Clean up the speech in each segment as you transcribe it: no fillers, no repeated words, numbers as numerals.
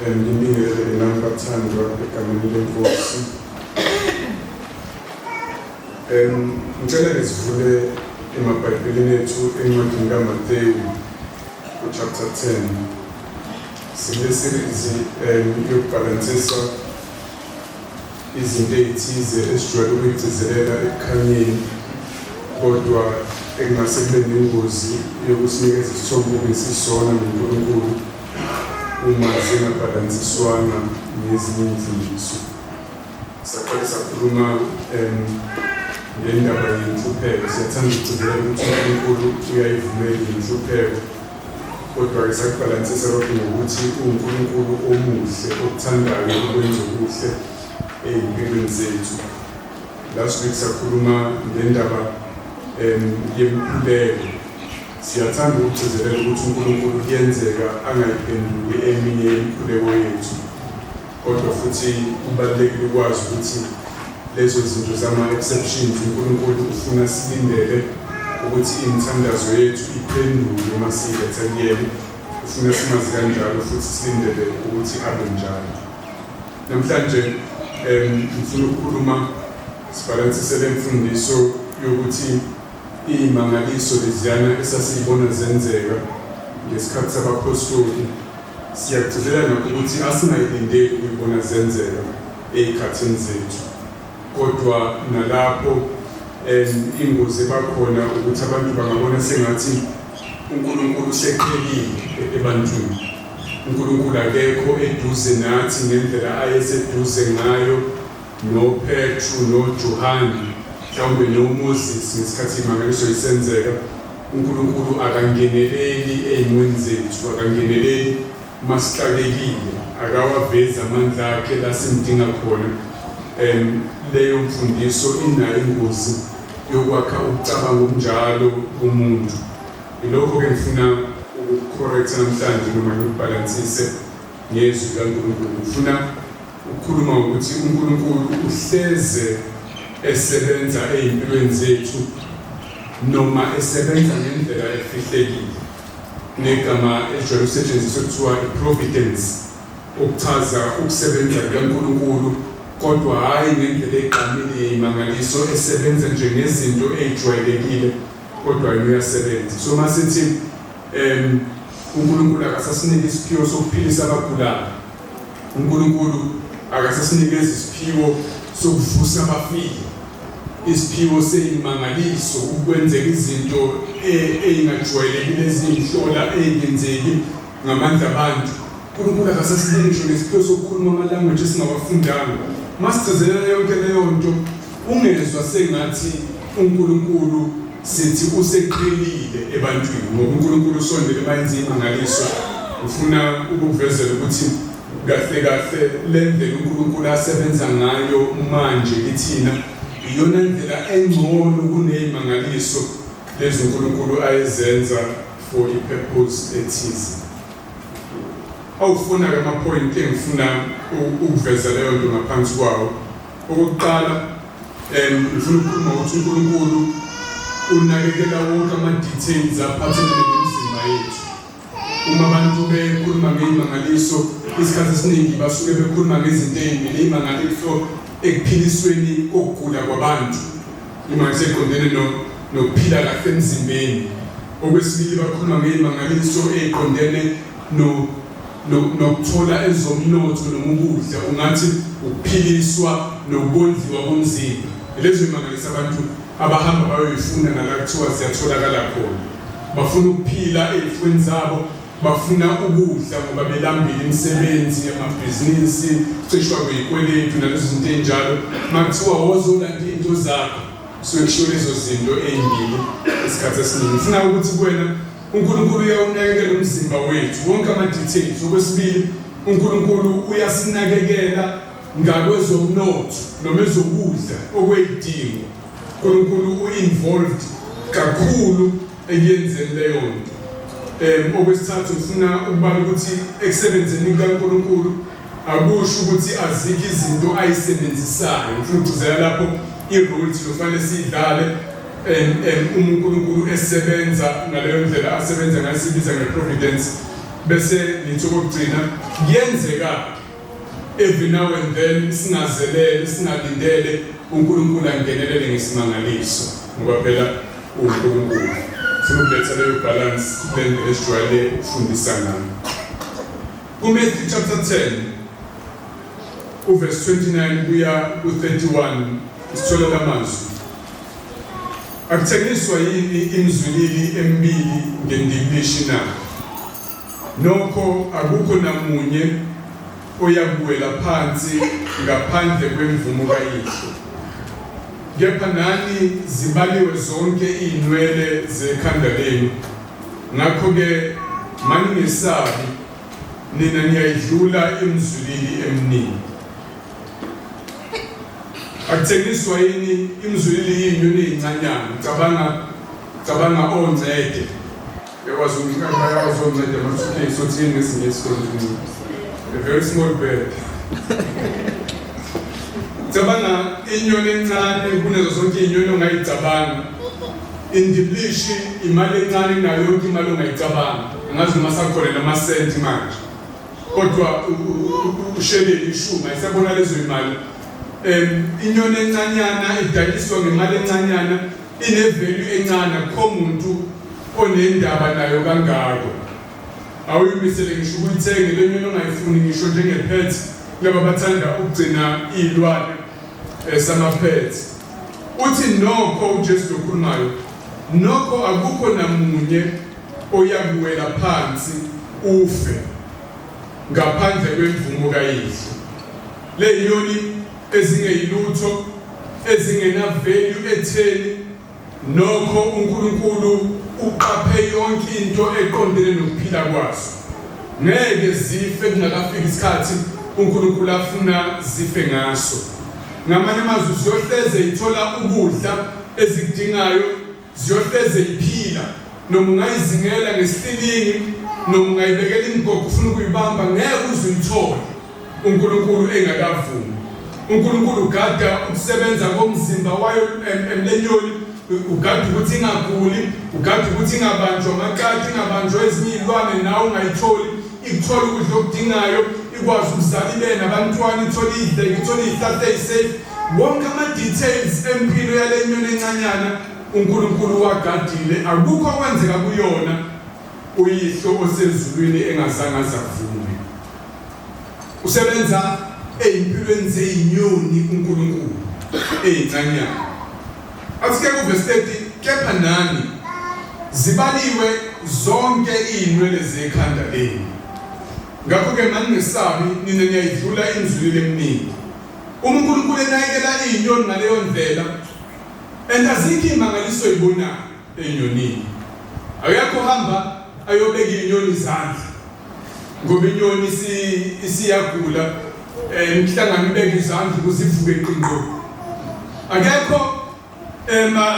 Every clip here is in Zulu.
Ngibingelele nami bathandwa egameni leNkosi. Ngicela ke sivule emaBhayibhelini ethu encwadini kaMathewu ku-chapter 10. Sikule series yokubhalansisa izinto ey'thize esijwayele ukuyigcizelela ekukhanyeni kodwa ekungase kube nengozi yokusinikeza isithombe okungesisona ngoNkulunkulu uma zingabhalansiswanga nezinye iy'mfundiso. Saqale sakhuluma ngendaba yenhlupheko. Siyathanda ukugcizelela ukuthi uNkulunkulu uyayivumela inhlupheko kodwa-ke sakubhalansisa lokho ngokuthi uwuNkulunkulu omuhle okuthandayo ukwenza okuhle ey'mpilweni zethu. Last week sakhuluma ngendaba yemikhuleko. Siyathanda ukugcizelela ukuthi uNkulunkulu kuyenzeka angayiphenduli eminye yemikhuleko yethu, kodwa futhi kubalulekile ukwazi ukuthi lezo zinto zama-exceptions uNkulunkulu ufuna silindele ukuthi imithandazo yethu iphendulwe uma siyiletha kuyena. Ufuna simazi kanjalo futhi silindele ukuthi abe njalo. Namhlanje ngifuna ukukhuluma sibhalansise le mfundiso yokuthi iy'mangaliso leziyana esasiyibona zenzeka ngesikhathi sabaphostoli siyagcizelela nakho ukuthi asingayilindeli ukuyibona zenzeka ey'khathini zethu. Kodwa nalapho ingozi ebakhona ukuthi abantu bangabona sengathi uNkulunkulu useqhelile ebantwini. uNkulunkulu akekho eduze nathi ngendlela ayeseduze ngayo noPetru noJohane mhlawumbe noMoses ngesikhathi imangaliso isenzeka. uNkulunkulu akangeneleli ey'mweni zethu, akangeneleli uma sixakekile, akawavezi amandla akhe la simdinga khona. Leyo mfundiso inayo ingozi yokwakha ukucabanga okunjalo kumuntu. Yilokho-ke ngifuna ukukucorrecta namhlanje noma ngikubhalansise ngezwi likaNkulunkulu. Ngifuna ukukhuluma ngokuthi uNkulunkulu uhleze esebenza ey'mpilweni zethu noma esebenza ngendlela efihlekile. Negama elijwayele ukusetshenziswa kuthiwa i-providence, okuchaza ukusebenza kukaNkulunkulu kodwa hhayi ngendlela egqamile yey'mangaliso, esebenza nje ngezinto ey'jwayelekile kodwa yena uyasebenza. So uma sithi uNkulunkulu akasasiniki isiphiwo sokuphilisa abagulayo, uNkulunkulu akasasinikezi isiphiwo sokuvusa abafile, isiphiwo seyimangaliso, ukwenzeka izinto ey'ngajwayelekile eziyinhlola ey'ngenzeki ngamandla abantu. uNkulunkulu akasasiniki ngisho nesiphiwo sokukhuluma ama-language esingawafundanga. Masigcizelela yonke leyo nto, ungezwa sengathi uNkulunkulu sithi useqhelile ebantwini, ngoba uNkulunkulu usondele bayenza imangaliso. Ufuna ukukuvezela ukuthi kahle kahle le ndlela uNkulunkulu asebenza ngayo manje kithina iyona ndlela engcono kuney'mangaliso lezi uNkulunkulu ayezenza for i-purpose ethize. Awufuna-ke amaphoyinti engifuna ukuveza leyo nto ngaphansi kwawo. Okokuqala, ngifuna ukukhuluma ngokuthi uNkulunkulu unakekela wonke ama-details aphathelene nemizimba yethu. Uma abantu bekhuluma ngey'mangaliso, isikhathi esiningi basuke bekhuluma ngezinto ey'mbili, iy'mangaliso ekuphilisweni kokugula kwabantu, imangaliso eqondene nokuphila kahle emzimbeni. Okwesibili, bakhuluma ngey'mangaliso ey'qondene nokuthola ezomnotho noma ukudla, ungathi ukuphiliswa nokondliwa komzimba. Lezo y'mangaliso abantu abahamba bayoyifuna nala kuthiwa ziyatholakala khona. Bafuna ukuphila ey'fweni zabo, bafuna ukudla ngoba belambile, imisebenzi, amabhizinisi, cishwa kwey'kweletu nalezo zinto ey'njalo. Makuthiwa wozolanda iy'nto zakho, kusuke kushiwo lezo zinto ey'mbili isikhathi esiningi. Ngifuna ukuthi kuwena uNkulunkulu uyawunakekela umzimba wethu, wonke ama-details. Okwesibili, uNkulunkulu uyasinakekela ngakwezomnotho noma ezokudla okweyidingo. uNkulunkulu u-involved kakhulu ekuyenzeni leyo nto. Okwesithathu, ngifuna ukubala ukuthi ekusebenzeni kukaNkulunkulu akusho ukuthi azikho izinto ayisebenzisayo. Ngifuna ukugcizelela lapho i-role thina kufanele siyidlale uma uNkulunkulu esebenza ngaleyo ndlela asebenza ngayo, siyibiza nge-providence. Bese ngithi okugcina kuyenzeka every now and then singazelele singalindele uNkulunkulu angenelele ngesimangaliso ngoba phela uNkulunkulu funa ukuletha leyo balance kule ndlela esijwayele ukufundisa ngayo. KuMatthew chapter 10 uverse 29 kuya ku-31 sithola lamazwi. Akuthengiswa yini imizwilili emibili ngendikilishi na? Nokho akukho namunye oyakuwela phansi ngaphandle kwemvumo kaYihlo. Kepha nani zibaliwe zonke izinwele zekhanda lenu. Ngakho-ke maningesabi, nina niyayidlula imizwilili eminingi. Akuthengiswa yini imizwilili yinyoni eyincanyana? Cabanga cabanga oncede. Yakwazi bayakwazi oncede ama-2K sothini ngesingisi konje. A very small bird. Cabanga inyoni encane kunazo zonke izinyoni ongayicabanga. Indibilishi imali encane kunayo yonke imali ongayicabanga. Angazi noma sakhona namasenti manje. Kodwa usheleni ishuma isabona lezo imali. Inyoni encanyana idayiswa ngemali encanyana ine-value encane akukho muntu onendaba nayo kangako. Awuyimisele ngisho ukuyithenga le nyoni ongayifuni ngisho njenge-pet laba bathanda ukugcina iy'lwane sama-pet. Uthi nokho uJesu lokhulumayo, nokho akukho namunye oyakuwela phansi ufe ngaphandle kwemvumo kaYihlo. Le nyoni ezingeyilutho ezingena value etheni nokho uNkulunkulu uqaphe yonke into eqondene nokuphila kwazo. Ngeke zife kungakafiki isikhathi uNkulunkulu afuna zife ngaso. Ngamanye amazwi ziyohleze ithola ukudla ezikudingayo, ziyohleze iphila. Noma ungayizingela ngesihlilingi, noma ungayibekela imigogo ufuna ukuyibamba, ngeke uze uyithole uNkulunkulu engakavumi. uNkulunkulu ugada ukusebenza komzimba wayo emlenyoni, ugada ukuthi ingaguli, ugada ukuthi ingabanjwa amakati, ingabanjwa ezinye izilwane, nawe ungayitholi, ikuthola ukudla okudingayo, ikwazi ukuzala ibe nabantwana, ithole idleke, ithole izihlahla ezisafe. Wonke ama-details empilo yale nyoni encanyana uNkulunkulu wagadile, akukho okwenzeka kuyona uYihlo osezulwini engazange aze avume. Usebenza ezimpilweni zezinyoni uNkulunkulu ezincanyana. Athi ke kuvesi 30 kepha nani zibaliwe zonke izinwele zekhanda lenu. Ngakho-ke maningesabi nina niyayidlula imizwilili eminingi. Uma uNkulunkulu enakekela izinyoni ngaleyo ndlela and azikho izimangaliso oyibonayo enyonini. Akekho ohamba ayobeka izinyoni izandla ngoba inyoni isiyagula imihlangano ibeka izandla ukuze ivuke qinqo. Akekho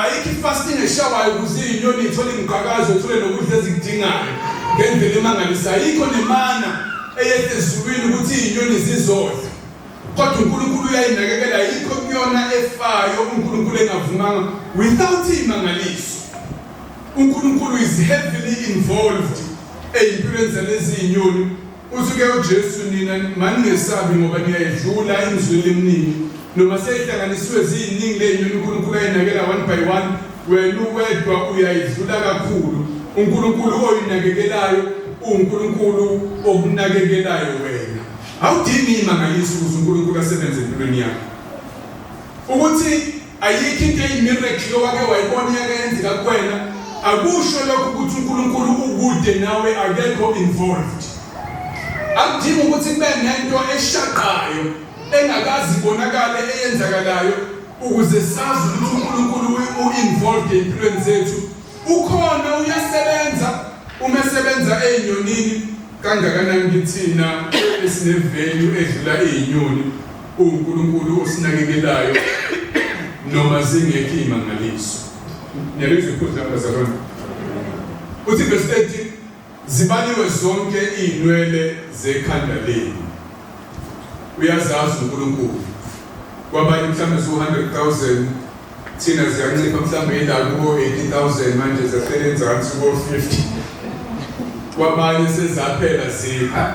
ayikho ifasting eshawayo ukuze izinyoni ithole imigqakazo ithole nokudla ezikudingayo ngendlela emangalisayo. Ayikho nemana eyehla ezulwini ukuthi izinyoni zizodla. Kodwa uNkulunkulu uyayinakekela, ayikho kuyona efayo uNkulunkulu engavumanga without imangaliso. uNkulunkulu is heavily involved ezimpilweni zalezi zinyoni. Uthi ke uJesu nina maningesabi ngoba niyayidlula imizweli eminingi noma seyihlanganisiwe ziyiningi lezinyoni uNkulunkulu ayinakela one by one, wena uwedwa uyayidlula kakhulu. uNkulunkulu oyinakekelayo uNkulunkulu okunakekelayo wena. Awudingi imangaliso ukuze uNkulunkulu asebenze empilweni yakho. Ukuthi ayikho into eyimiracle owake wayibona yake yenzeka kuwena, akusho lokho ukuthi uNkulunkulu ukude nawe akekho involved. Akudingi ukuthi kube nento eshaqayo engakaze ibonakale eyenzakalayo ukuze sazi ukuthi uNkulunkulu u-involved empilweni zethu. Ukhona uyasebenza uma esebenza ezinyonini kangakanani kithina esine-value edlula izinyoni uNkulunkulu osinakekelayo noma zingekho izimangaliso. Niyalizwa iphuzu lapha bazalwane? Uthi verse 30 zibaliwe zonke izinwele zekhanda lenu. Uyazazi uNkulunkulu. Kwabanye mhlawumbe ziwu-100,000 thina ziyancipha mhlawumbe ila kubo 80,000 manje zehlele enzansi kubo 50. Kwabanye sezaphela zipha.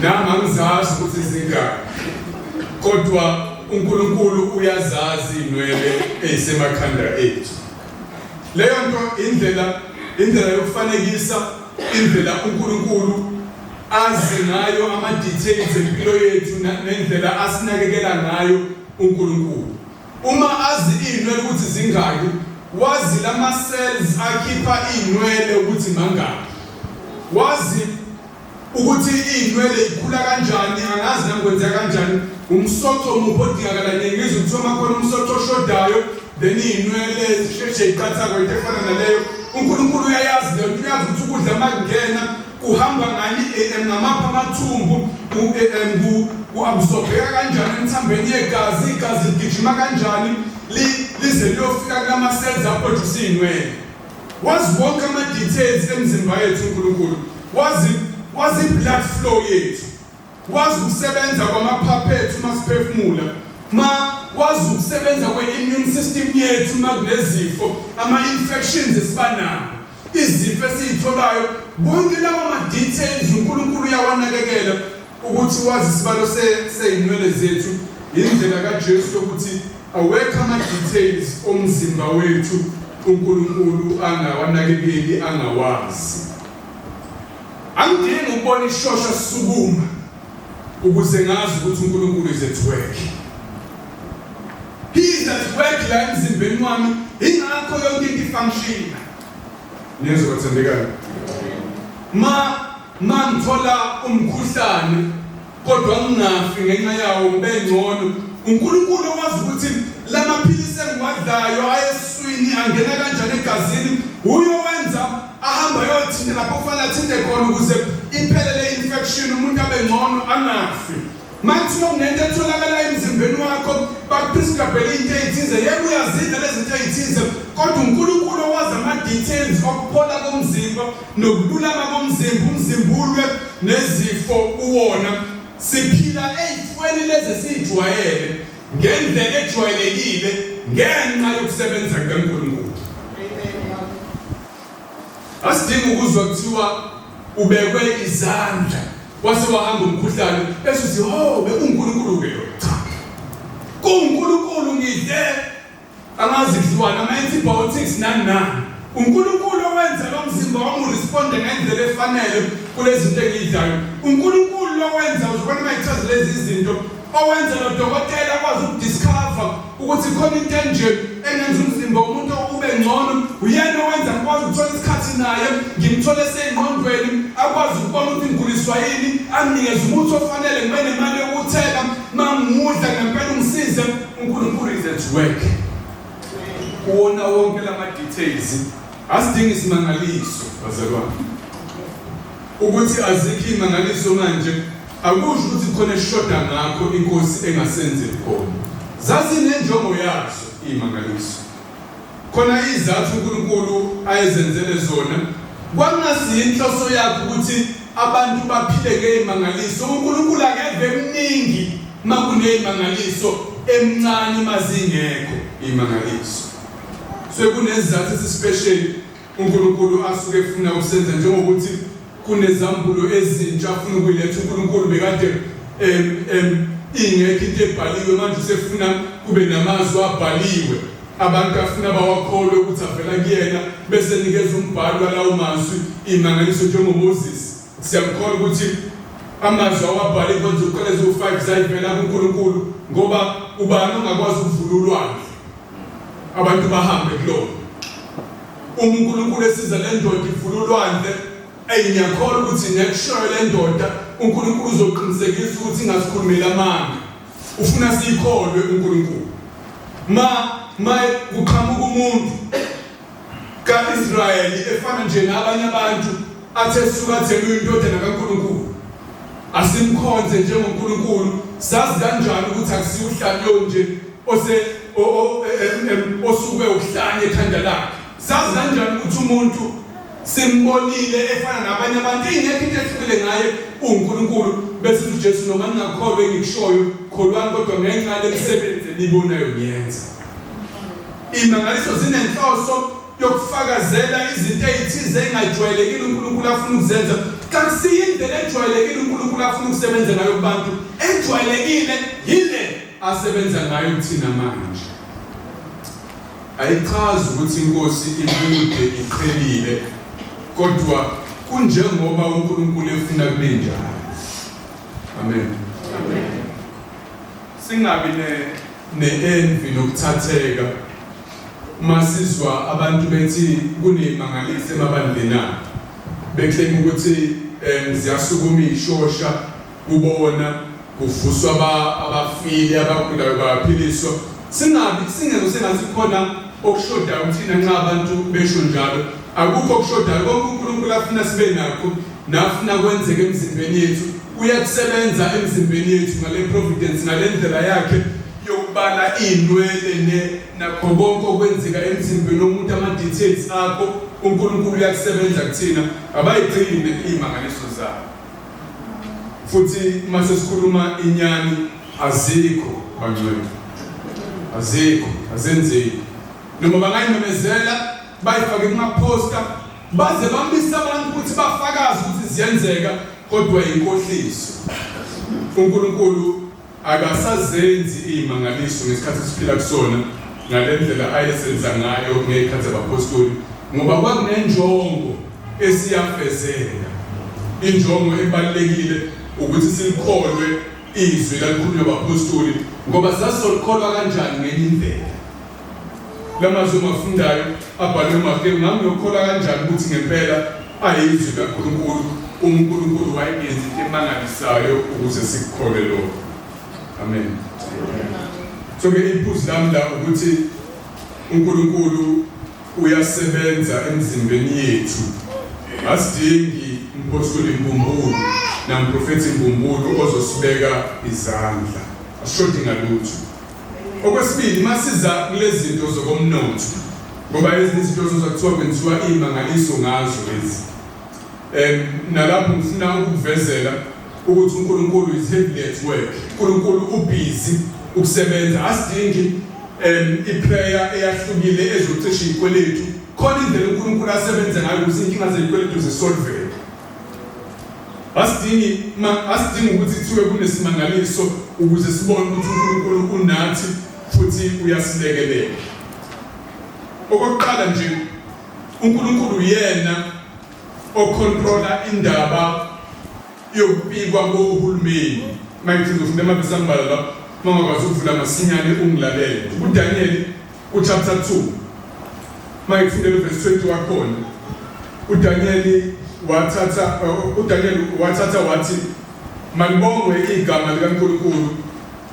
Nami angizazi ukuthi zingaki. Kodwa uNkulunkulu uyazazi inwele ezisemakhanda ethu. Leyo nto indlela yokufanekisa indlela uNkulunkulu azi ngayo ama details empilo yethu nendlela asinakekela ngayo uNkulunkulu. Uma azi izinwele ukuthi zingaki, wazi lama cells akhipha izinwele ukuthi mangaki. Wazi ukuthi izinwele ikhula kanjani, angazi nami kwenzeka kanjani. Umsoco muphi odingakala ngizwe kuthiwa makhona umsoco oshodayo then izinwele zisheshe iqhathako into efana naleyo. uNkulunkulu uyayazi leyo nto, uyazi ukuthi ukudla makungena kuhamba ngani ngamaphi amathumbu ku-absorbeka kanjani emithambeni yegazi, igazi ligijima kanjani lize liyofika kulama-cells aproduce iy'nwele. Wazi wonke ama-details emzimba yethu uNkulunkulu, wazi i-blood flow yethu, wazi ukusebenza kwamaphaphu ethu uma siphefumula, ma wazi ukusebenza kwe-immune system yethu uma kunezifo, ama-infections esiba nawo, izifo esiyitholayo, bonke lawa ma-details uNkulunkulu uyawanakekela ukuthi wazi isibalo sey'nwele zethu. Indlela kaJesu yokuthi awekho ama-details omzimba wethu uNkulunkulu angawanakekeli, angawazi. Angidingi ukubona ishosha sisukuma ukuze ngazi ukuthi uNkulunkulu is at work. He is at work la emzimbeni wami, ingakho yonke into ifunction. Niyezwa bathandekayo? Ma ngithola umkhuhlane kodwa ngingafi ngenxa yawo, ngibe ngcono. uNkulunkulu owazi ukuthi lamaphilisi engiwadlayo ayeswini angena kanjani egazini, uyo wenza ahamba ayothinta lapho kufanele athinte khona ukuze iphele le infection, umuntu abe ngcono angafi. Makuthiwa kunento etholakala emzimbeni wakho, bakuprescribele into eyithize, yebo uyazidla lezi zinto eyithize, kodwa uNkulunkulu owazi ama-details okuphola komzimba nokululama komzimba, umzimba ulwe nezifo kuwona. Siphila ey'fweni lezi esiyijwayele ngendlela ejwayelekile ngenxa yokusebenza kukaNkulunkulu. Asidingi ukuzwa kuthiwa ubekwe izandla wase wahamba umkhuhlane bese uthi ho bekuNkulunkulu ke lo. Cha, kuNkulunkulu ngidle angazi kudliwana ama-antibiotics nani nani. uNkulunkulu owenza lo mzimba wami uresponde ngendlela efanele kulezi zinto engiyidlayo. uNkulunkulu lowenza, uzobona uma ngichaza lezi zinto, owenza lo dokotela akwazi ukudiscover ukuthi khona into enje engenza umzimba womuntu ube ngcono. Uyena owenza ngikwazi ukuthola isikhathi naye, ngimthole esengqondweni, akwazi ukubona ukuthi ngiguliswa yini, anginikeze umuthi ofanele, ngibe nemali yokuthenga, mangiwudla ngempela ungisize. uNkulunkulu is at work kuwona wonke lama details. Asidingi isimangaliso bazalwane. Ukuthi azikho imangaliso manje akusho ukuthi khona eshoda ngakho inkosi engasenzeli khona. Zazinenjongo yazo imangaliso. Khona izathu uNkulunkulu ayezenzele zona, kwangasiyo inhloso yakhe ukuthi abantu baphile ngey'mangaliso. UNkulunkulu akeve emningi makuney'mangaliso, emncane mazingekho iy'mangaliso. Sekunezizathu esisipesheli uNkulunkulu asuke efuna ukusenza, njengokuthi kunezambulo ezintsha afuna ukuyiletha uNkulunkulu. Bekade ingekho into ebhaliwe, manje usefuna kube namazwi abhaliwe abantu afuna bawakholwe ukuthi avela kuyena, bese nikeza umbhalo walawo mazwi imangaliso. NjengoMoses, siyamkholwa ukuthi amazwi awabhala inkonzo yokuqala eziwu-5 zayivela kuNkulunkulu, ngoba ubani ongakwazi ukuvula ulwandle abantu bahambe kulona? Uma uNkulunkulu esiza le ndoda ivula ulwandle, eyi ngiyakholwa ukuthi nekushoyo le ndoda uNkulunkulu uzoqinisekisa ukuthi ingasikhulumeli amanga. Ufuna siyikholwe uNkulunkulu. Ma kuqhamuka umuntu ka-Israyeli efana nje nabanye abantu, athe esuka athi yena uyindodana kaNkulunkulu, asimkhonze njengoNkulunkulu, sazi kanjani ukuthi akusiyo uhlanya nje ose osuke ukuhlanya ekhanda lakhe? Sazi kanjani ukuthi umuntu simbonile efana nabanye abantu, ingekho into ehlukile ngaye, uNkulunkulu, bese uJesu, noma ningakholwa engikushoyo, kholwani kodwa ngenxa lemisebenzi eniyibonayo ngiyenza. Imangaliso zinenhloso. yokufakazela izinto ezithize engajwayelekile uNkulunkulu afuna ukuzenza. Kakusiyo indlela ejwayelekile uNkulunkulu afuna ukusebenza ngayo kubantu. Ejwayelekile yile asebenza ngayo kuthina manje. Ayichazi ukuthi iNkosi ikude iqhelile, kodwa kunjengoba uNkulunkulu efuna kube njalo. Amen. Amen. Singabi ne ne-envy nokuthatheka uma sizwa abantu bethi kuney'mangaliso emabandleni abo, beclaim ukuthi um ziyasukuma iy'shosha kubona, kuvuswa abafile, abagulayo bayaphiliswa. Singabi singezwa sengathi kukhona okushodayo kuthina nxa abantu besho njalo. Akukho okushodayo, konke uNkulunkulu afuna sibe nakho nafuna kwenzeke emizimbeni yethu uyakusebenza emizimbeni yethu ngale providence, ngale ndlela yakhe yokubala iy'nwele ne nakho konke okwenzeka emzimbeni womuntu, ama-details akho uNkulunkulu uyakusebenza kuthina. Abayigcine iy'mangaliso zabo. Futhi uma sesikhuluma inyani, azikho bangcwele, azikho, azenzeki. Noma bangayimemezela bayifake kumaphosta baze bambise abantu ukuthi bafakaze ukuthi ziyenzeka, kodwa inkohliso. UNkulunkulu akasazenzi izimangaliso ngesikhathi esiphila kusona ngale ndlela ayezenza ngayo ngezikhathi zabaphostoli, ngoba kwakunenjongo esiyafezeka. Injongo ebalulekile ukuthi silikholwe izwi lalikhulunywa abaphostoli, ngoba sasizolikholwa kanjani ngenye indlela? Lamazwi ongafundayo abhalwe uMateyu, ngangiyokholwa kanjani ukuthi ngempela ayizwi likaNkulunkulu? UNkulunkulu wayengenzi into emangalisayo ukuze sikukholwe lokho. Amen. So ke iphuzu lami la ukuthi uNkulunkulu uyasebenza emzimbeni yethu. Asidingi umphostoli mbumbulu namprofethi mbumbulu ozosibeka izandla. Asishodi ngalutho. Okwesibili, masiza kulezinto zokomnotho, ngoba ezinye izinto ozozwa kuthiwa kwenziwa iy'mangaliso ngazo lezi. Nalapho ngifuna ukukuvezela ukuthi uNkulunkulu is heavily at work. uNkulunkulu ubhizi ukusebenza. Asidingi iprayer eyahlukile ezocisha iy'kweletu. Khona indlela uNkulunkulu asebenza ngayo ukuze iy'nkinga zey'kweletu zisolveke. Asidingi asidingi ukuthi kuthiwe kunesimangaliso ukuze sibone ukuthi uNkulunkulu unathi futhi uyasilekelela. Okokuqala nje, uNkulunkulu uyena okhontrola indaba yokupikwa kohulumeni. Mangithi ngizofunda amavesi ambalwa la, uma ungakwazi ukuvula masinyane ungilalele. UDaniel kuchapter 2 mangifundele uverse 20 wakhona, uDaniel wathatha uDaniel wathatha wathi, malibongwe igama likaNkulunkulu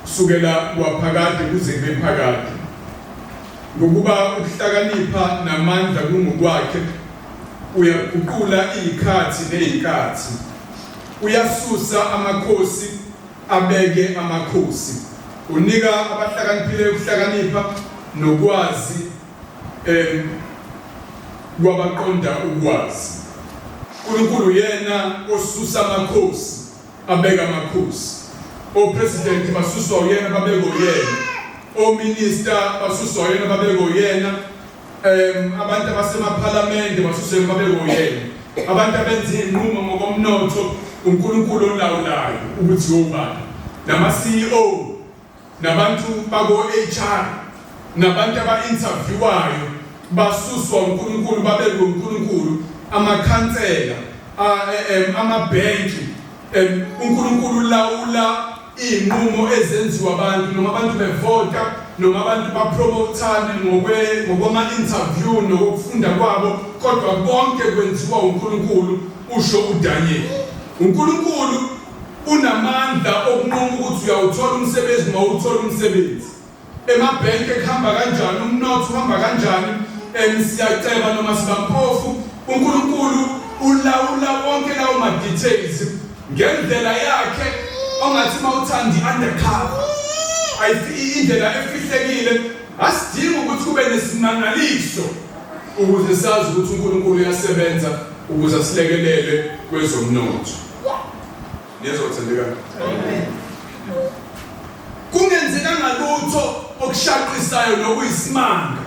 kusukela kwaphakade kuze kube phakade, ngokuba ukuhlakanipha namandla kungokwakhe, uyaguqula izikhathi nezinkathi, uyasusa amakhosi abeke amakhosi, unika abahlakaniphileyo ukuhlakanipha nokwazi kwabaqonda ukwazi. uNkulunkulu yena osusa amakhosi abeka amakhosi. Opresident basuswa uyena babekwe uyena, ominister basuswa uyena babekwe uyena, abantu abasemaphalamende basuswe babekwe uyena, abantu abenza iy'nqumo ngokomnotho uNkulunkulu olawulayo ukuthi obani, nama-CEO nabantu bako-HR nabantu aba-interviewayo basuswa uNkulunkulu babekwe uNkulunkulu, amakhansela, amabhenki, uNkulunkulu ulawula iy'nqumo ezenziwa abantu, noma abantu bevota noma abantu bapromothane ngokwama-interview nokufunda kwabo, kodwa konke kwenziwa uNkulunkulu, usho uDaniel. uNkulunkulu unamandla okunquma ukuthi uyawuthola umsebenzi noma awuwutholi umsebenzi. Emabhenki kuhamba kanjani, umnotho uhamba kanjani, siyaceba noma siba mpofu. uNkulunkulu ulawula wonke lawo ma-details ngendlela yakhe ongathi uma uthanda i-undercover, indlela efihlekile. Asidingi ukuthi kube nesimangaliso ukuze sazi ukuthi uNkulunkulu uyasebenza ukuze asilekelele kwezomnotho. Niyezwa kuthandeka? Amen. Kungenzekanga lutho okushaqisayo nokuyisimanga.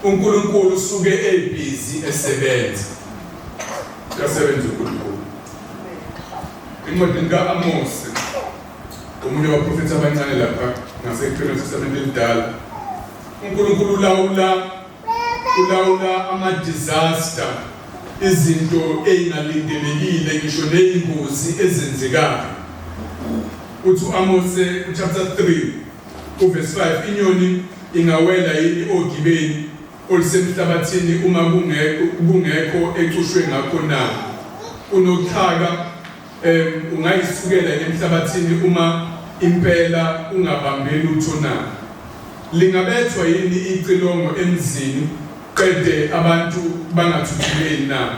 uNkulunkulu usuke ebhizi esebenza. Uyasebenza uNkulunkulu. Encwadini ka-Amose, omunye wabaprofethi abancane lapha ngasekupheleni kweTestamente elidala, uNkulunkulu ulawula ulawula ama-disaster, izinto ey'ngalindelekile ngisho ney'ngozi ezenzekayo. Uthi u-Amose chapter 3 uvesi 5, inyoni ingawela yini ogibeni olusemhlabathini uma kungekho kungekho ecushwe ngakho na? Unoxhaka ungayisukela yini emhlabathini uma impela ungabambe lutho na? Lingabethwa yini icilongo emzini qede abantu bangathuthukeli na?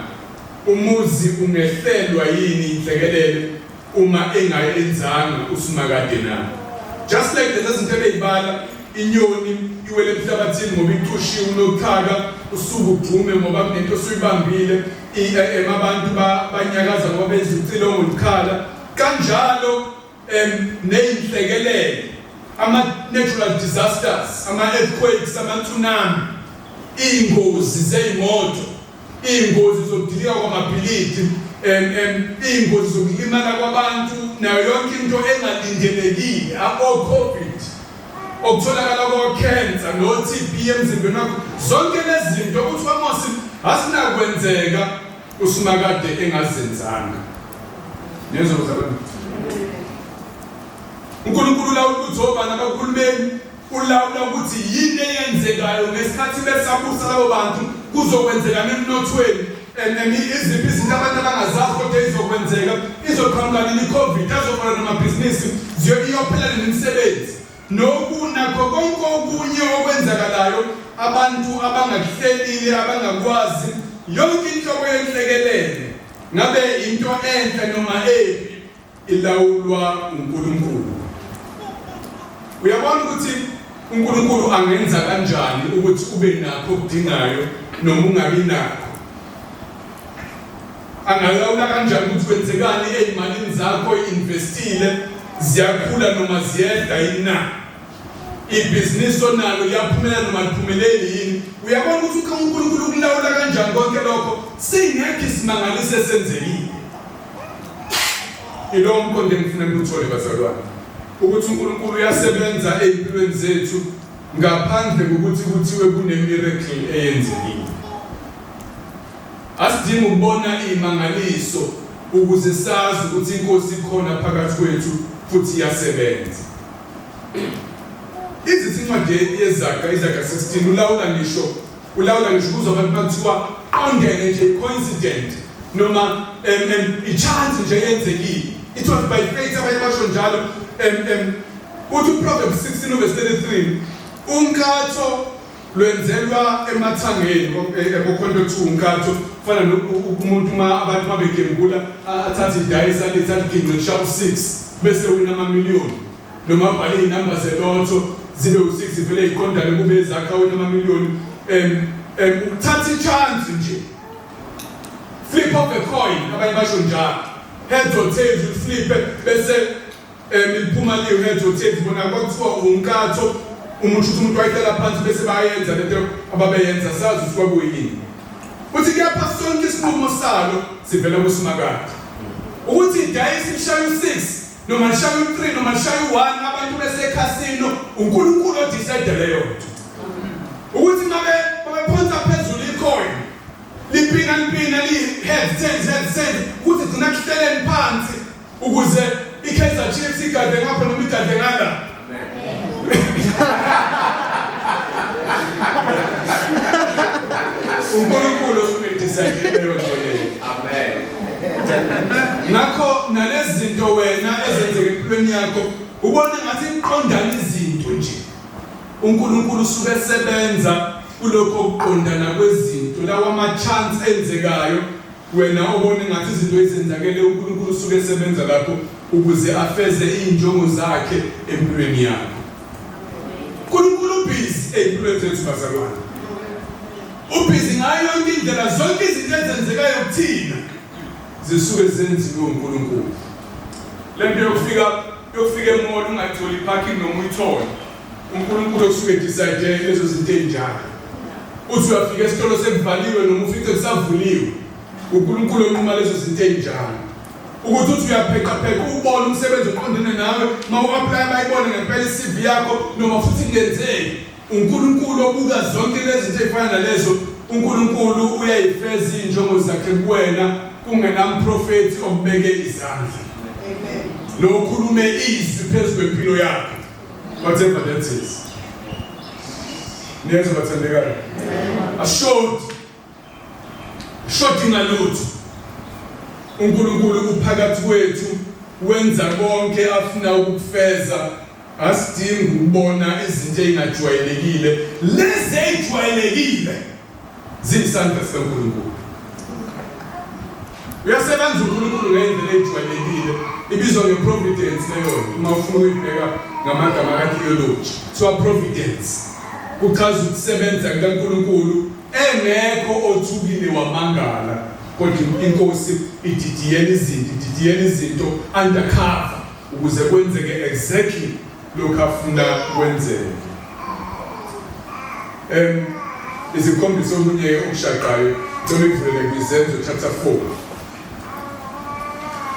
Umuzi ungehlelwa yini inhlekelele uma engayenzanga uSimakade na? Just like lezi zinto ebeyibala, inyoni iwele emhlabathini ngoba icushiwe, unoxhaka usuke ugxume ngoba kunento osuyibambile, abantu banyakaza ngoba benza ucilongo lukhala kanjalo, ney'nhlekelele, ama-natural disasters, ama-earthquakes, ama-tsunami, iy'ngozi zey'moto, iy'ngozi zokudilika kwamabhilidi, iy'ngozi zokulimala kwabantu, nayo yonke into engalindelekile, o-COVID, okutholakala ko-cancer no-TB emzimbeni wakho, zonke lezi zinto uthi uAmose azinakwenzeka uSimakade engazenzanga. Niyezwa bazalwane? uNkulunkulu ulawula ukuthi obani abakhulumeni, ulawula ukuthi yini eyenzekayo ngesikhathi besabusa labo bantu, kuzokwenzekani emnothweni, and iziphi izinto abantu abangazazi kodwa izokwenzeka, izoqhamuka nini i-COVID, azovala namabhizinisi, iyophela nini imisebenzi, noku nakho konke okunye okwenzakalayo abantu abangakuhlelile, abangakwazi, yonke inhlobo yenhlekelele, ngabe into enhle noma embi, ilawulwa uNkulunkulu. Uyabona ukuthi uNkulunkulu angenza kanjani ukuthi ube nakho okudingayo noma ungabi nakho? Angalawula kanjani ukuthi kwenzekani ey'malini zakho oyi-investile, ziyakhula noma ziyehla yini na? Ibhizinisi onalo liyaphumela noma liphumeleli yini? Uyabona ukuthi uNkulunkulu ukulawula kanjani konke lokho singekho isimangaliso esenzekile. Ilowo mqondo engifuna niwuthole bazalwane, ukuthi uNkulunkulu uyasebenza ey'mpilweni zethu ngaphandle kokuthi kuthiwe kune-miracle eyenzekile. Asidingi ukubona iy'mangaliso ukuze sazi ukuthi iNkosi ikhona phakathi kwethu futhi iyasebenza. Izithi incwadi yeZaga, iZaga 16, ulawula ngisho Ulawula ngisho kuzwa abantu bakuthiwa qondene nje coincident noma i-chance nje eyenzekile. It was by fate, abanye basho njalo. Uthi uProverbs 16 verse 33, unkatho lwenzelwa emathangeni, kokhonto 2 unkatho kufana umuntu uma abantu babegembula athathe idayisi alithi aliginqe lishaya u-6 bese wina amamiliyoni. Noma abhale iy'namba zelotho zibe u-6 vele yiqondane kube ezakhe awina amamiliyoni. Ukuthatha i-chance nje, flip of a coin, abanye basho njalo, heads or tails, uliflipe bese liphuma liyo heads or tails. Bona kwakuthiwa unkatho, umuntu ukuthi umuntu wayehlala phansi bese bayenza lento ababeyenza, sazi ukuthi kwakuyini. Uthi kepha sonke isinqumo salo sivela kuSimakade, ukuthi idayisi lishaya u-6 noma lishaya u-3 noma lishaya u-1 abantu besekhasino, uNkulunkulu odecide leyo nto. Ukuthi mabe babephonsa phezulu icoin, lipina lipina li-heads tails heads tails, ukuthi gcina kuhleleni phansi ukuze i-Kaizer Chiefs igade ngapha noma igade ngala. uNkulunkulu osuke decide leyo nto leyo. Amen. Ngakho nalezi zinto wena ezenzeka empilweni yakho ubona ngathi iqondana izinto nje, uNkulunkulu usuke esebenza kulokho kuqondana kwezinto, lawa ama-chance enzekayo wena obona ngathi izinto ezenzakele, uNkulunkulu usuke esebenza lapho ukuze afeze iy'njongo zakhe empilweni yakho. uNkulunkulu ubhizi ey'mpilweni zethu bazalwane, ubhizi ngayo yonke indlela. Zonke izinto ezenzekayo kuthina zisuke zenziwe uNkulunkulu. Lento yokufika emall ungayitholi parking noma uyithole, uNkulunkulu osuke decide lezo zinto ey'njalo. Uthi uyafika esitolo sekuvaliwe noma ufice kusavuliwe. UNkulunkulu onquma lezo zinto ezinjalo. Ukuthi uthi uyapheqapheqa ubone umsebenzi oqondene nawe, uma u-aplaya bayibone ngempela i-CV yakho noma futhi kungenzeki. UNkulunkulu obuka zonke lezi zinto ezifana nalezo, uNkulunkulu uyayifeza iy'njongo zakhe kuwena kungenamprofethi okubeke izandla. Amen. Lo khulume izwi phezu kwempilo yakho. Whatever that is. Niyezwa bathandekayo? Assured. Shoti ngalutho. uNkulunkulu uphakathi kwethu wenza konke afuna ukukufeza asidingi ukubona izinto ezingajwayelekile lezi ezijwayelekile ziyisandla sikaNkulunkulu uyasebenza uNkulunkulu ngendlela ejwayelekile ibizwa ngeprovidence leyo uma ufuna ukuyibheka ngamagama katheology kuthiwa providence kuchaza ukusebenza kukaNkulunkulu engekho othukile wamangala kodwa inkosi ididiyela izinto ididiyela izinto undercover ukuze kwenzeke exactly lokhu afuna kwenzeke. Izikhombisa okunye okushaqayo cela ivulele kwiZenzo chapter 4.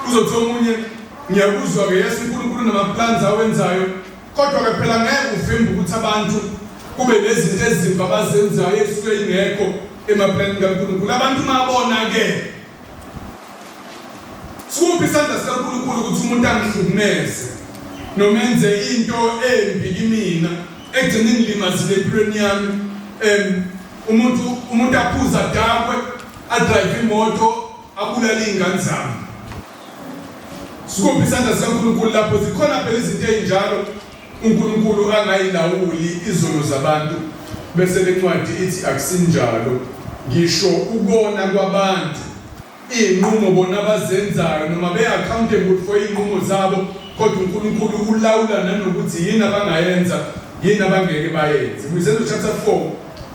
Uzothi omunye ngiyakuzwa ke yes uNkulunkulu nama plans awenzayo kodwa ke phela ngeke uvimbe ukuthi abantu kube nezinto ezimbi abazenzayo esuke ingekho emaplanini kaNkulunkulu. Abantu mabona ke Sikuphi isandla sikaNkulunkulu ukuthi umuntu angihlukumeze noma enze into embi kimina egcine ingilimazile empilweni yami umuntu umuntu aphuza adakwe adrive imoto abulale iy'ngane zami. Sikuphi isandla sikaNkulunkulu lapho? Zikhona phela izinto ey'njalo uNkulunkulu angayilawuli izono zabantu bese lencwadi ithi akusinjalo ngisho ukona kwabantu iy'nqumo bona abazenzayo noma be-accountable for iy'nqumo zabo kodwa uNkulunkulu ulawula nanokuthi yini abangayenza yini abangeke bayenze. KwiZenzo chapter 4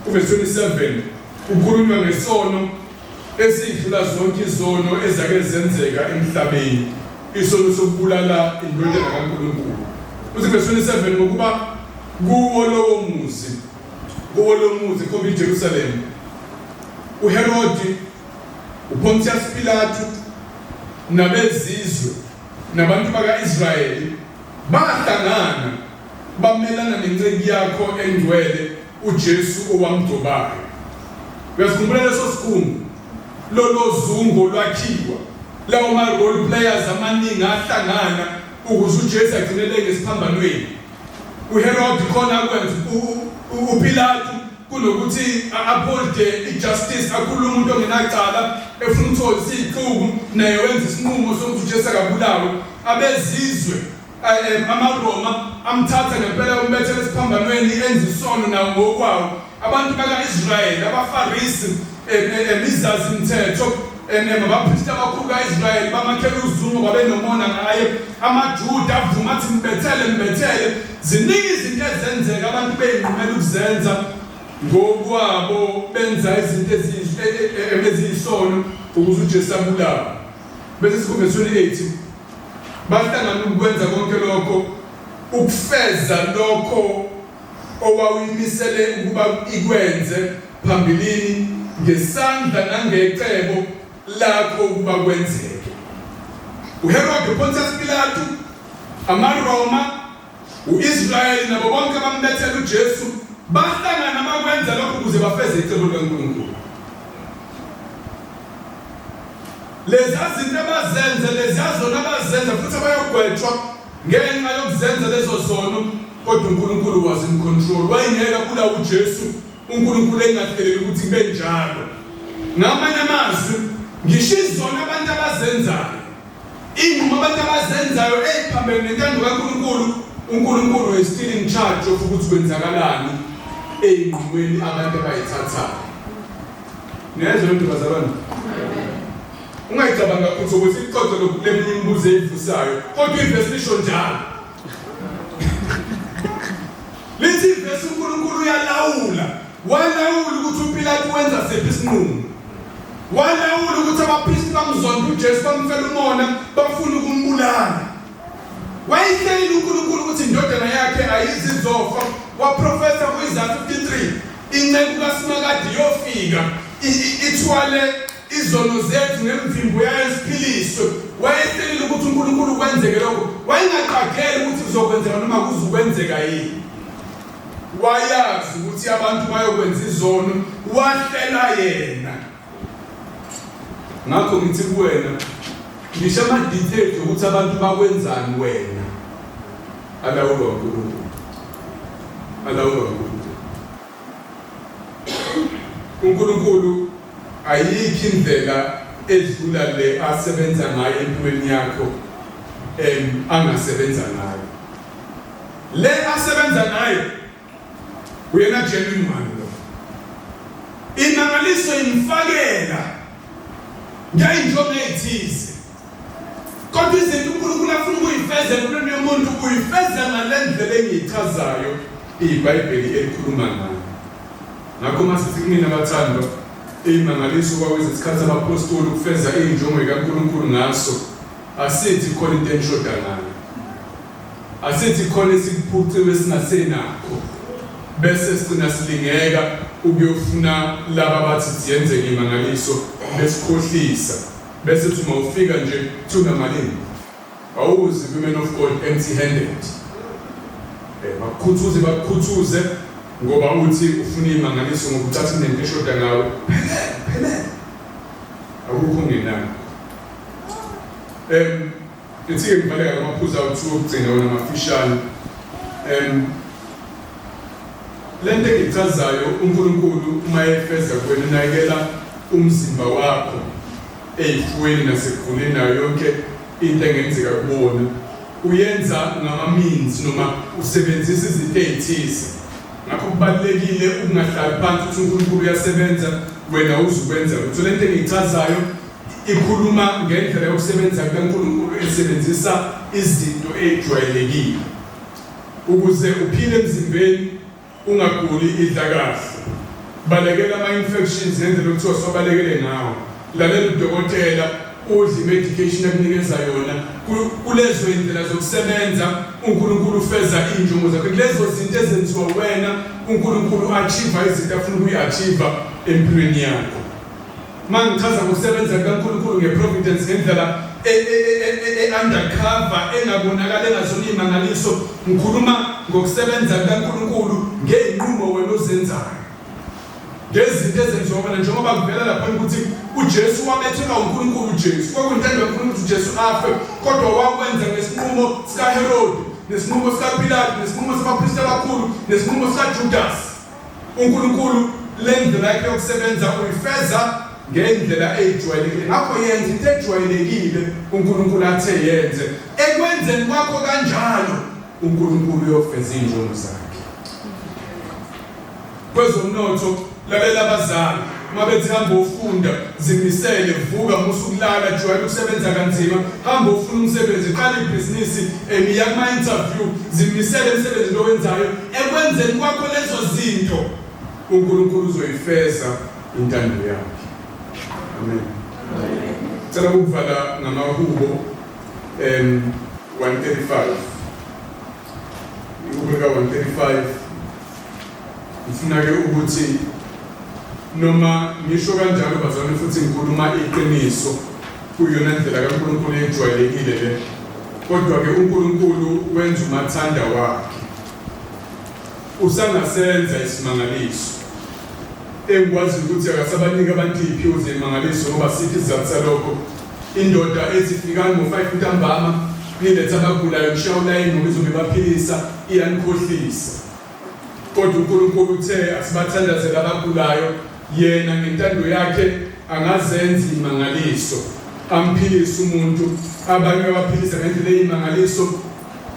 uverse 27 kukhulunywa ngesono esidlula zonke izono ezake zenzeka emhlabeni, isono sokubulala iNdodana kaNkulunkulu. Uthi verse 27 ngokuba kuwo lowo muzi, kuwo lo muzi khomba iJerusalema, uHerodi, uPontius Pilatu nabezizwe nabantu baka-Israyeli bahlangana bamelana nenceku yakho engcwele uJesu owamgcobayo. Uyasikhumbula leso sikhungo? Lolo zungu olwakhiwa lawo ma-role players amaningi ahlangana ukuze uJesu agcineleke esiphambanweni. UHerod khona akwenza uPilatu kunokuthi upholde i-justice akhulule umuntu ongenacala efuna ukuthola isixuku naye wenza isinqumo sokuthi uJesu akabulawe. Abezizwe amaRoma amthatha ngempela umbethela esiphambanweni enza isono nawo ngokwawo. Abantu baka-Israyeli, abaFarisi, izazi mthetho, abapristi abakhulu ka-Israyeli bamakhela uzungu babenomona ngaye. AmaJuda avuma athi mbethele, mbethele. Ziningi izinto ezenzeka abantu beyinqumela ukuzenza ngokwabo, benza izinto eziyisono ukuze uJesu abulawe. Bese sikhombe 28 bahlangana ukwenza konke lokho ukufeza lokho owawuyimisele ukuba ikwenze phambilini ngesandla nangecebo lakho ukuba kwenzeke. UHerode, Pontius Pilatu, amaRoma, u-Israyeli nabo bonke abambethela uJesu bahlangana bakwenza lokho ukuze bafeze icebo likaNkulunkulu. Leziya zinto abazenze, leziya zono abazenza futhi abayogwetshwa ngenxa yokuzenza lezo zono, kodwa uNkulunkulu was in control. Wayengeke abulawe uJesu uNkulunkulu engahleleli ukuthi kube njalo. Ngamanye amazwi, ngisho izono abantu abazenzayo, iy'nqumo abantu abazenzayo ey'phambene nentando kaNkulunkulu, uNkulunkulu is still in charge of ukuthi kwenzakalani ey'nqumweni abantu abayithathayo. Niyezwa lento bazalwane? Ungayicabanga kakhulu ukuthi ixoxe lokhu kule minye imibuzo eyivusayo, kodwa ivesi lisho njalo. Lithi ivesi uNkulunkulu uyalawula. Walawula ukuthi uPilatu wenza siphi isinqumo. Walawula ukuthi abapristi bamzonda uJesu bamfela umona bafuna ukumbulala. Wayehlelile uNkulunkulu ukuthi indodana yakhe ayizizofa. Waprofetha kuIsaya 53. Inceku kaSimakade iyofika ithwale izono zethu ngemvimbo yayo siphiliswe. Wayehlelile ukuthi uNkulunkulu kwenzeke lokho. Wayengaqageli ukuthi kuzokwenzeka noma kuzokwenzeka yini. Wayazi ukuthi abantu bayokwenza izono, wahlela yena. Ngakho ngithi kuwena, ngisho ama-details ukuthi abantu bakwenzani wena alawulwa uNkulunkulu. Alawulwa uNkulunkulu. UNkulunkulu ayikho indlela edlula le asebenza ngayo empilweni yakho angasebenza ngayo. Le asebenza ngayo uyena genuine one lo. Imangaliso imfakela ngeyinjongo ezithize. Kodwa izinto uNkulunkulu afuna ukuyifeza empilweni yomuntu uyifeza ngale ndlela engiyichazayo iBhayibheli elikhuluma ngayo. Ngakho uma sithi kunina bathandwa, imangaliso kwakuyisikhathi sabaphostoli ukufeza injongo kaNkulunkulu ngaso, asithi khona into enishoda ngayo. Asithi khona esikuphuciwe esingasenakho bese sigcina silingeka ukuyofuna laba abathi ziyenzeka imangaliso besikhohlisa bese uthi uma ufika nje kuthi unamalini awuzi kwi-man of God empty handed bakukhuthuze bakukhuthuze ngoba uthi ufuna imangaliso ngoba ucathi kunento eshoda ngawe phelele phelele akukho ongenakho Ngithi-ke ngibaleka ngamaphuzu awu-2 okugcina wona mafishane. Lento engichazayo uNkulunkulu uma efeza kuwena unakekela umzimba wakho ey'fweni nasekuguleni nayo yonke into engenzeka kubona uyenza ngama-means noma usebenzisa izinto ey'thize. Ngakho kubalulekile ukungahlali phansi uthi uNkulunkulu uyasebenza wena uzukwenza lutho. Lento engiyichazayo Ikhuluma ngendlela yokusebenza kukaNkulunkulu esebenzisa izinto ezijwayelekile. Ukuze uphile emzimbeni ungaguli idla kahle. Balekela ama-infections ngendlela okuthiwa siwabalekele ngawo. Lalela udokotela udle i-medication akunikeza yona. Kulezo indlela zokusebenza uNkulunkulu ufeza iy'njongo zakhe. Kulezo zinto ezenziwa wena uNkulunkulu achieve izinto afuna ukuyi-achieve empilweni yakho. Uma ngichaza ngokusebenza kukaNkulunkulu ngeprovidence ngendlela e-undercover engabonakali engazona iy'mangaliso, ngikhuluma ngokusebenza kukaNkulunkulu ngey'nqumo wena ozenzayo, ngezinto ezenziwa wena, njengoba kuvela lapha ukuthi uJesu wabethelwa uNkulunkulu. UJesu kwakuyintando kaNkulunkulu ukuthi uJesu afe, kodwa wakwenza ngesinqumo sikaHerode, nesinqumo sikaPilatu, nesinqumo sabapristi abakhulu, nesinqumo sikaJudas. UNkulunkulu le ndlela yakhe yokusebenza uyifeza ngendlela eyijwayelekile. Ngakho yenza into ejwayelekile uNkulunkulu athe yenze. Ekwenzeni kwakho kanjalo uNkulunkulu uyofeza iy'njongo zakhe. Kwezomnotho, lalela abazali uma bethi hamba ofunda, zimisele, vuka, musa ukulala, jwayela ukusebenza kanzima, hamba ofuna umsebenzi, qala ibhizinisi, iya kuma-interview, zimisele emsebenzini owenzayo. Ekwenzeni kwakho lezo zinto, uNkulunkulu uzoyifeza intando yakhe. Amen. Cela ukuvala ngamahubo 135. Ihubo lika 135. Ngifuna ke ukuthi noma ngisho kanjalo bazalwane futhi ngikhuluma iqiniso kuyona ndlela kaNkulunkulu ejwayelekile le. Kodwa ke uNkulunkulu wenza umathanda wakhe. Usangasenza isimangaliso. Engikwazi ukuthi akasabaniki abantu iy'phiwo zemangaliso ngoba sikho isizathu salokho. Indoda ethi fikani ngo-5 ntambama nilethe abagulayo ngishaye ulayini ngoba izobe ibaphilisa iyanikhohlisa. Kodwa uNkulunkulu uthe asibathandazele abagulayo, yena ngentando yakhe angazenza imangaliso, amphilise umuntu. Abanye uyabaphilisa ngendlela eyimangaliso,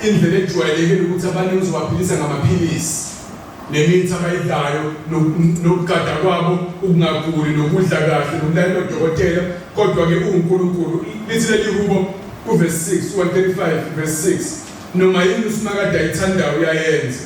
indlela ejwayelekile ukuthi abanye uzobaphilisa ngamaphilisi nemithi abayidlayo nokugada kwabo ukungaguli nokudla kahle nokulalela odokotela. Kodwa-ke uwuNkulunkulu. Lithi leli hubo kuvesi 6, 135 verse 6, Noma yini uSimakade ayithandayo uyayenza,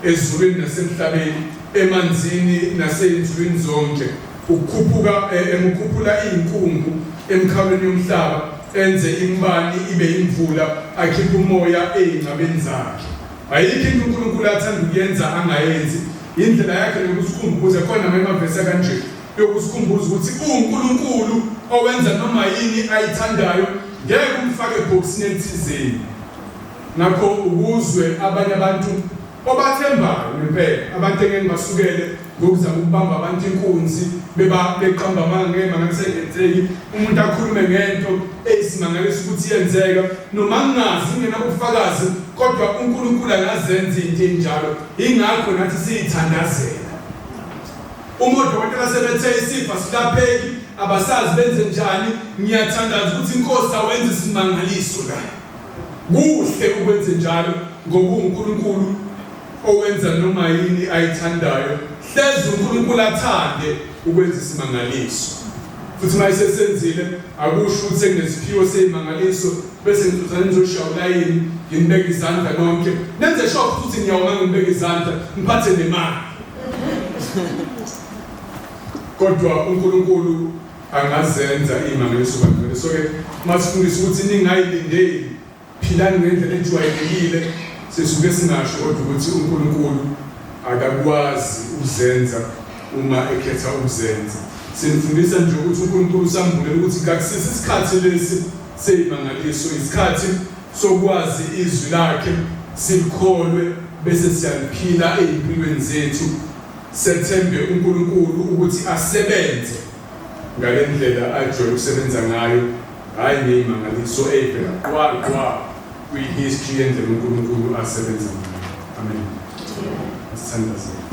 ezulwini nasemhlabeni, emanzini nasey'nzulwini zonke. Ukhuphuka emukhuphula iy'nkungu emikhawulweni yomhlaba, enze imibani ibe imvula, akhiphe umoya ey'nqabeni zakhe. Ayikho into uNkulunkulu athanda ukuyenza angayenzi. Indlela yakhe yokusikhumbuza khona amavesi kanje yokusikhumbuza ukuthi uNkulunkulu owenza noma yini ayithandayo, ngeke umfake ebhokisini elithizeni. Ngakho ukuzwe abanye abantu obathembayo ngempela, abantu engeke ngibasukele ngokuzama ukubamba abantu inkunzi beba beqamba amanga ngemangaliso engenzeki, umuntu akhulume ngento eyisimangaliso ukuthi iyenzeka noma ngingazi, ngingenabufakazi, kodwa uNkulunkulu angazenza into enjalo. Ingakho nathi siyithandazela. Uma odokotela sebethe isifo asilapheki, abasazi benze njani, ngiyathandaza ukuthi inkosi awenze isimangaliso la. Kuhle ukwenze njalo ngoba uNkulunkulu owenza noma yini ayithandayo. Hleze uNkulunkulu athande ukwenza isimangaliso. Futhi uma esesenzile akusho ukuthi sekunesiphiwo seyimangaliso bese ngizozana nizoshaya ulayini nginibeke izandla nonke. Nenze sure futhi ukuthi ngiyawuma nginibeke izandla ngiphathe nemali. Kodwa uNkulunkulu angazenza iy'mangaliso bangcwele. So ke masifundisa ukuthi ningayilindeli, philani ngendlela ejwayelekile, sisuke singasho kodwa ukuthi uNkulunkulu akakwazi ukuzenza uma ekhetha ukuzenza. Sinifundisa nje ukuthi uNkulunkulu usambulela ukuthi kakusisi isikhathi lesi seyimangaliso, isikhathi sokwazi izwi lakhe, silikholwe bese siyaliphila ezimpilweni zethu, sethembe uNkulunkulu ukuthi asebenze ngale ndlela ajwayele ukusebenza ngayo, hhayi ngey'mangaliso ey'vela qwa qwa kwi-history yendlela uNkulunkulu asebenza ngayo. Amen. Asithandazeni.